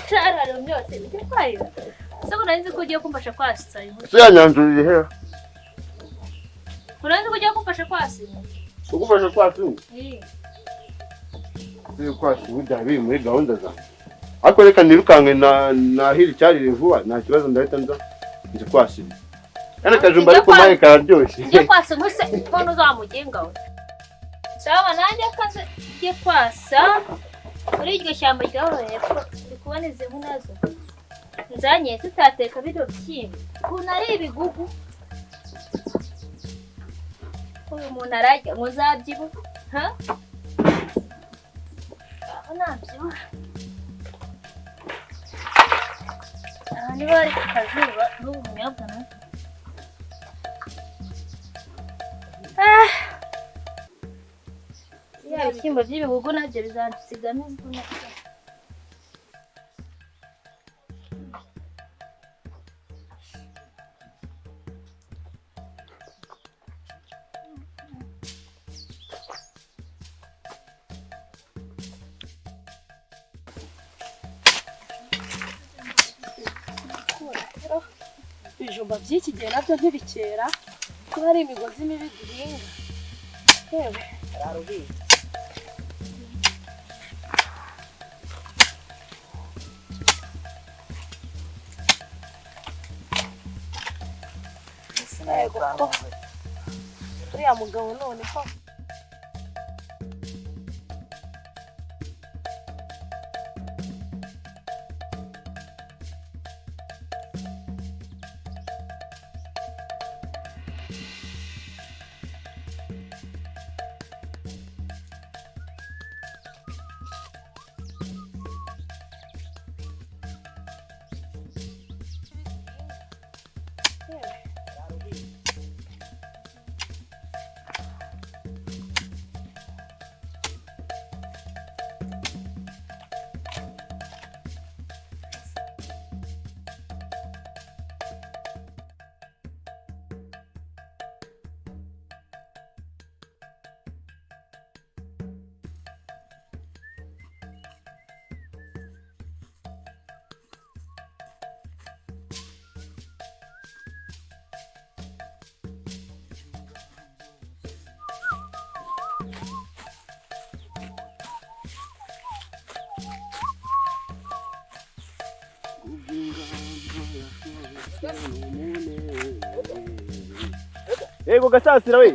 Cara myose ujye kwahira. Se ko nari nzi ko ugiye kumfasha kwasa inkwi. Ese ya nyanzuro iri hehe? Ko nari nzi ko ugiye kumfasha kwasa inkwi. Ugufasha kwasa inkwi? Eh. Si kwasa inkwi byaba biri muri gahunda zawe. Ariko reka nirukanke nahira icyarire vuba, nta kibazo ndahita nza nzi kwasa inkwi. Kandi akajumba ariko maye kararyoshye. Njye kwasa inkwi se mbona uzamugenga we. Sawa nanjye kaze njye kwasa muri iryo shyamba ryaho hepfo, ndi kubona izi nkwi nazo nzanye tutateka bino bishyimbo ukuntu ari ibigugu. Uyu muntu ararya ngo nzabyibuha, ha? Aho nabyibuha. Aha niba hari ku kazuba n'ubu bunyobwa na. Ah! Ya bishyimbo by'ibigugu nabyo bizansigamo imvune. Ibijumba by'iki gihe nabyo ntibikera kuba ari imigozi mibi duhinga. Yewe uriya mugabo noneho Yego gasasira we.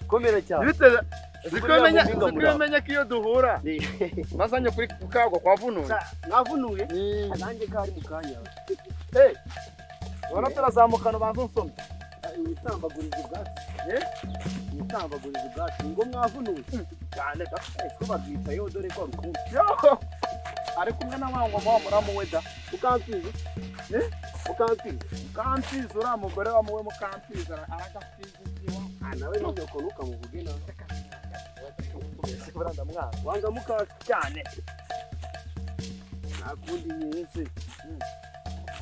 Komera cyane. Zikwemenya ko iyo duhura. Mazanye kuri kagwa kwa vunuye. Mwavunuye? Nanjye kari mu kanya. Eh. Wana turazamukana bantu nsomye. Witambaguriza ubwatsi. Eh? Witambaguriza ubwatsi ngo mwavunuye. Cyane da. Ko babwitayeho dore ko rukumbi. Yo. Ari kumwe na wangu wa muramu we da. Ukamfizi? Eh? Ukamfizi? Mukamfizi uriya mugore wa muwe mukamfizi aragafizi iwa. Ah nawe nyoko ntukamuvuge nawe. Buriya ndamwanga. Wanga mukaka cyane. Nakundi nyese.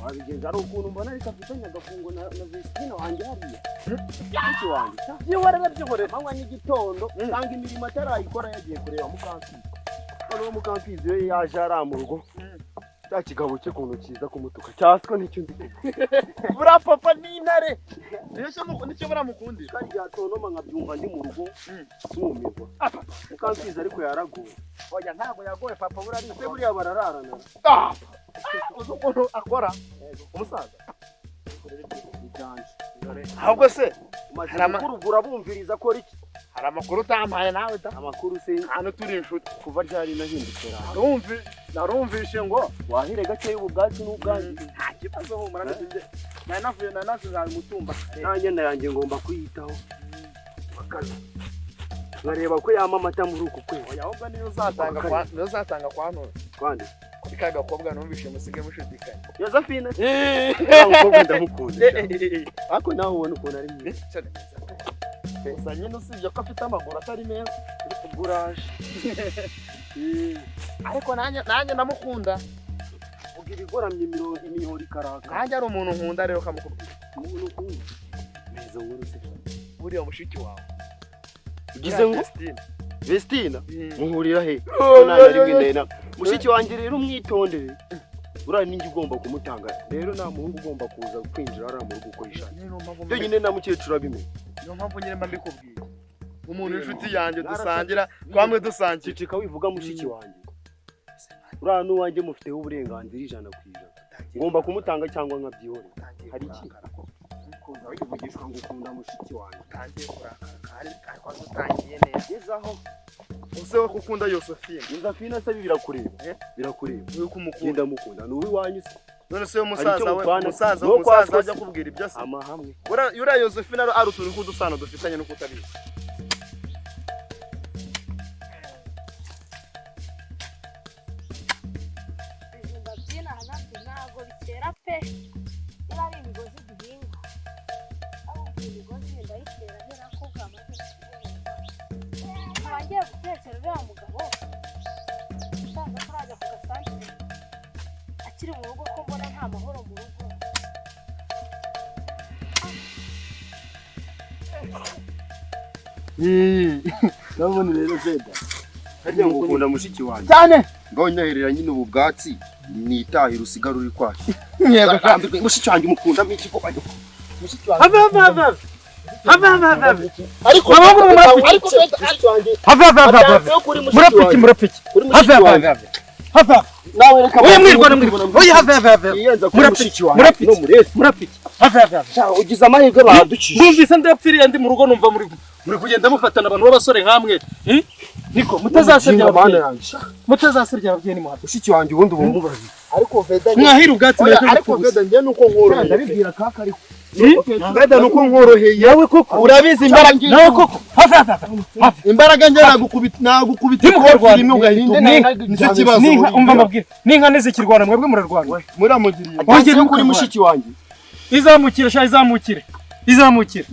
Wabigenza ari ukuntu mbona ariko afitanye agafungo na Vestine wanjye hariya. Mushiki wanjye. Byihorere byihorere. Amanywa n'igitondo usanga imirimo atarayikora yagiye kureba mukamfizi. Noneho mukamfizi we yaje ari mu rugo. Cya kigabo cye kuntu kiza kumutuka cyaswa nicyo ndi. Buriya papa ni intare. Nicyo buramukundira. Kandi ryatonoma nkabyumva ndi mu rugo nkumirwa. Mukamfizi ariko yaragowe. Oya ntabwo yagowe papa buriya ari Se buriya barararana. Uzi ukuntu akora umusaza. Ahubwo se umaze gukurugura bumviriza ko iki Hari amakuru utampaye nawe da. Amakuru se hano turi inshuti kuva ryari nahindutse ra. Narumvishe ngo wahire gake y'ubu bwacu n'ubwanjye. Nta kibazo humura nje. Nari navuye na nasigaye umutumba. Nanjye nayanjye ngomba kuyitaho. Bakana. Nkareba ko yama amata muri uku kwezi. Oya ahubwo niyo uzatanga kwa none. Kwande. Kuri ka gakobwa numvishe musige mushidikanya. Josephine. Umukobwa ndamukunda. Ariko nawe ubona ukuntu ari mwiza. Gusa nyine usibye ko afite amaguru atari meza ubwo uraje. Ariko nanjye ndamukunda. Ugira ibigoramye imihoro ikaraka. Nanjye ari umuntu nkunda rero kamukubwira. Umuntu ukunda. Meza nkuru se. Buriya mushiki wawe. Ugize ngo Vestine. Vestina muhurira he? Nana mushiki wanjye rero umwitondere. Uriya ninjye ugomba kumutanga. Rero nta muhungu ugomba kuza kwinjira ari mu rugo uko yishakiye. Byonyine na mukecuru abimenye. Niyo mpamvu nyine mba mbikubwiye. Umuntu w'inshuti yanjye dusangira twamwe dusangira. Ceceka wivuga mushiki wanjye. Uriya n'uwanjye mufiteho uburenganzira 100%. Ngomba kumutanga cyangwa nkabyihorera. Hari iki? Ukunda wivugishwa ngo ukunda mushiki wanjye. Utangiye kurakara kandi ariko utangiye neza. Gezaho. Use wo kukunda Yosefine. Yosefine se birakureba. Birakureba. Uri kumukunda. Genda mukunda. Ni uwiwanyu se. None se umusaza we umusaza ajya kubwira ibyo se. Amahamwe. Ura Yosefine ari utuntu kudusano dufitanye no kutabizi. Ibijumba by'inaha nabyo ntabwo bikera pe. Niba ari imigozi duhinga. Ahubwo imigozi ndayitera ntera ko bwamaze kugororwa. Nkaba ngiye gutekera uriya mugabo usanzwe atarajya ku gasantere akiri mu rugo ko mbona nta mahoro mu rugo. Ndabona rero Zeda. Harya ngo ukunda mushiki wanjye. Cyane. Ngaho nyaherera nyine ubu bwatsi nitahira usigara uri kwacu. Yego mushiki wanjye mukunda miki ko bajya. Mushiki wanjye. Have have have. Have have have. Ariko ariko mushiki wanjye. Have have have. Murapiki murapiki. Have have have. Have have. Nawe reka oya mwirwana mwirwana. Oya have have have. Murapiki murapiki. Murapiki. Have have have. Ugize amahirwe baducishije. Numvise ndapfiriye ndi mu rugo numva muri kugenda mufatana abantu b'abasore nkamwe. Niko mutazasebya abana. Mutazasebya ababyeyi ni muhabe. Mushiki wanjye ubundi ubumubaze. Ariko Veda mwahira ubwatsi ariko Veda njye nuko nkoroheye. Ndabibwira kaka ariko. Veda nuko nkoroheye. Yawe koko urabizi imbaraga nawe koko. Have have have. Imbaraga njye nagukubita nagukubita ikofi rimwe ugahita. Nicyo kibazo. Ninka umva mbabwira. Ninka nizikirwana mwebwe murarwana. Muramugiriye. Wongeye kuri mushiki wanjye. Izamukire sha izamukire. Izamukire.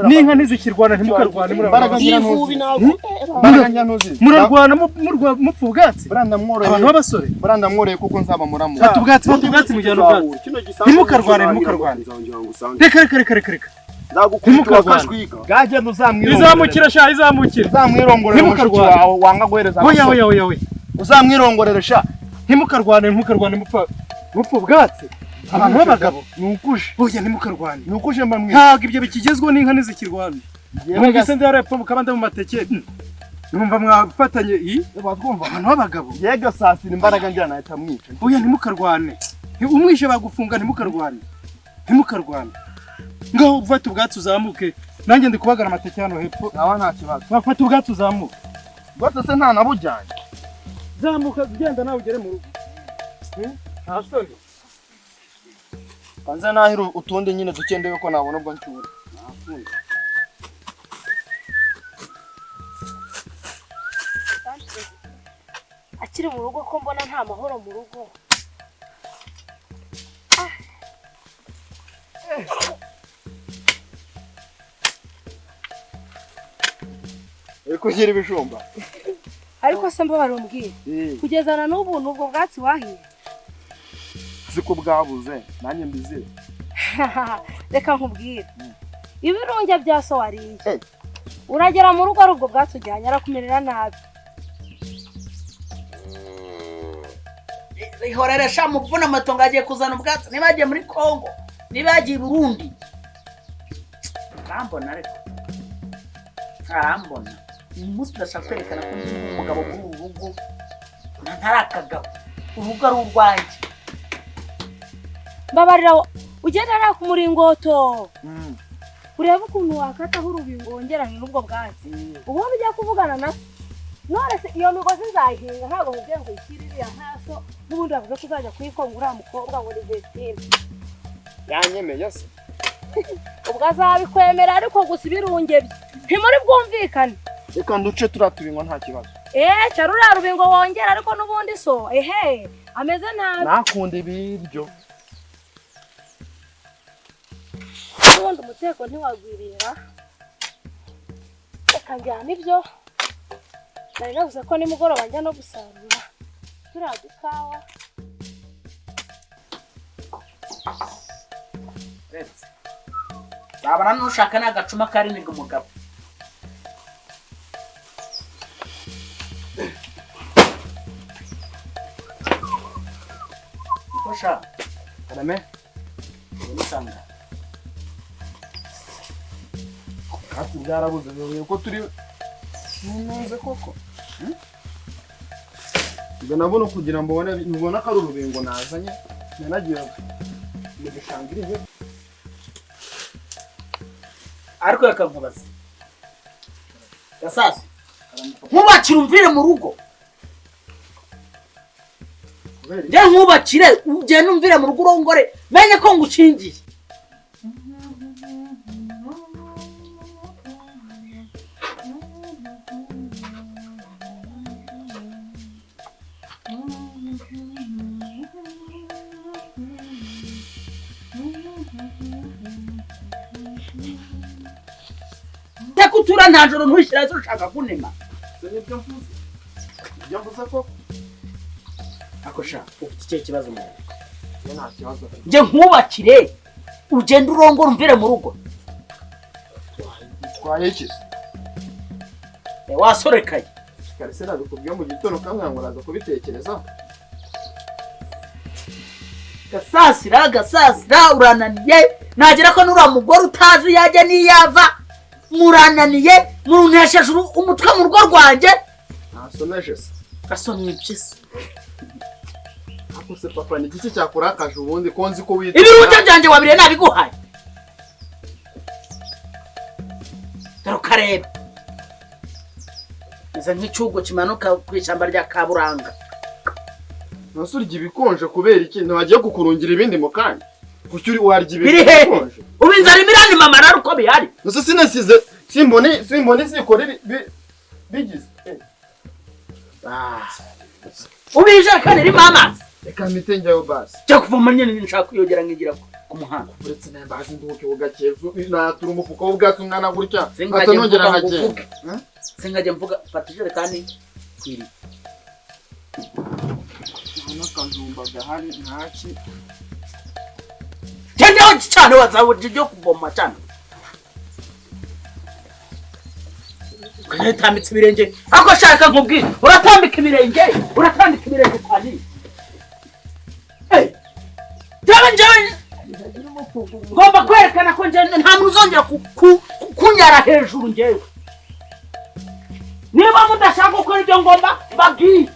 Ninka nizikirwana ntimukarwane imbaraga murarwana mupfa ubwatsi. Abantu b'abasore. Burandamworoheye kuko nzaba muramu. Fata ubwatsi fata ubwatsi mujyana ubwatsi. Ntimukarwane ntimukarwane. Reka reka reka reka reka. Nzagukubita akashwika. Gagenda uzamwirongorera. Izamukire sha izamukire. Uzamwirongorera mushiki wawe wanga guhereza. Oya oya oya oya. Uzamwirongorera sha. Ntimukarwane ntimukarwane mupfa ubwatsi. Abantu b'abagabo nukuje. Oya ntimukarwane. Nukuje mba mwe. Ntabwo ibyo bikigezweho n'inka nizikirwana. Numvise ndi yarepfo mukabanda mu mateke. Numva mwafatanye i batwumva abantu b'abagabo. Yego sasira imbaraga ngira nahita mwica. Oya ntimukarwane. Umwishe bagufunga ntimukarwane. Ntimukarwane. Ngaho ufata ubwatsi uzamuke. Nanjye ndi kubagara amateke hano hepfo. Nawa nta kibazo. Wafata ubwatsi uzamuke. Rwose se nta nabujyanye. Zamuka ugenda nawe ugere mu rugo. Nta soni. Kanze nahira utundi nyine dukende yuko nabona ubwo ncyura. Nafunga. Akiri mu rugo ko mbona nta mahoro mu rugo. Uri kugira ibijumba. Ariko se mba barumbwiye. Kugeza na n'ubu nubwo bwatsi wahiye. Siko bwabuze nanjye mbizire. Reka nkubwire. Ibirunge bya so wariye. Uragera mu rugo ari ubwo bwatsi ujyanye arakumerera nabi. Ihorere sha muvuna amatongo agiye kuzana ubwatsi niba yagiye muri Kongo niba yagiye i Burundi. Arambona ariko. Arambona. Uyu munsi ndashaka kwerekana ko ndi umugabo muri uru rugo. Ntari akagabo. Urugo ari urwanjye. Mbabarira ugenda ari ku muringoto. Urebe ukuntu wakataho urubingo wongerane n'ubwo bwatsi. Ubundi ujya kuvugana na se. None se iyo migozi nzayihinga ntabwo nkubwiye ngo uyishyire iriya ntaso n'ubundi bavuze ko uzajya kuyikonga uriya mukobwa ngo ni Vestine. Yanyemeye se. Ubwo azabikwemera ariko gusa ibirunge bye ntimuri bwumvikane. Reka nduce turiya tubingo nta kibazo. Ca ruriya rubingo wongera ariko n'ubundi so ehe ameze nabi. Nakunda ibiryo. Ubundi umuteko ntiwagwirira. Reka njyana ibyo. Nari navuze ko nimugoroba njya no gusarura turiya dukawa. Wabona nushaka n'agacuma karindwi umugabo. Karame. Usanga Ati byarabuze bivuye ko turi ntuze koko. Ubwo nabona kugira ngo mbone mubona ko ari urubingo nazanye nanagiye mu gishanga irihe. Ariko yakankubaza. Gasasa. Nkubakira umvire mu rugo. Njye nkubakire ugende umvire mu rugo urongore menye ko ngukingiye. Takutura nta joro ntushyira zo ushaka kunema. Nibyo mvuze. Ibyo mvuze koko. Ako sha ufite icyo kibazo mu. Nta kibazo. Njye nkubakire ugende urongora umvire mu rugo. Twaye iki? Wasorekaye. Karese nabikubwiye mu gitondo kamwe ngo uraza kubitekerezaho. Gasasira gasasira urananiye nagera ko nura mugore utazi yajya niyava murananiye muruntesheje umutwe mu rugo rwanjye. Nasomeje se. Gasomye byisi. Ako se papa ni iki cyakurakaje ubundi ko nzi ko wita ibirunge byanjye wabire nabiguhaye. Dore ukareba. Meze nk'icyugo kimanuka ku ishyamba rya Kaburanga. Ntusurya ibikonje kubera iki? Ntiwagiye kukurungira ibindi mu kanya. Kuki uri warya ibikonje? Ubu inzara imirani mama nari uko bihari. Nuse sinasize simbone zikora bigize. Ubu ijerekani irimo amazi. Reka mpite njyayo basi. Jya kuvoma nyine nshaka kuyogera nkigira ku muhanda. Uretse nembazi nduhuke gake natura umufuka w'ubwatsi ungana gutya. Nongera nkagenda. Singajya mvuga fata ijerekani kwiri. N'akajumba gahari ntaki. Genda cyane wazaburyo ryo kuvoma cyane. Uratambitse ibirenge. Ako shaka nkubwire uratambika ibirenge, uratambika ibirenge cyane. Njyewe ngomba kwerekana ko njye nta muntu uzongera kunyara hejuru njyewe. Niba mudashaka gukora ibyo ngomba mbabwiye.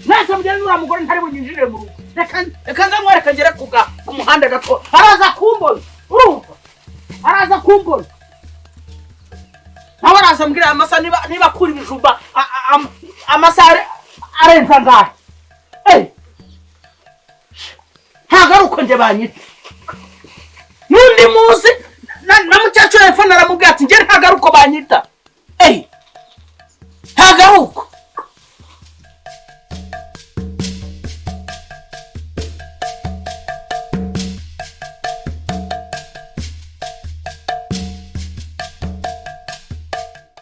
Mwese mugende nura mugore ntari bunyinjire mu rugo. Reka nze mwereke ngere ku muhanda gato. Araza kumbona. Urumva? Araza kumbona. Nawe araza ambwira amasaha niba akura ibijumba amasaha arenze angahe. Ntabwo ari uko njye banyita. N'undi munsi na mukecuru hepfo naramubwiye ati njye ntabwo ari uko banyita. Ntabwo ari uko.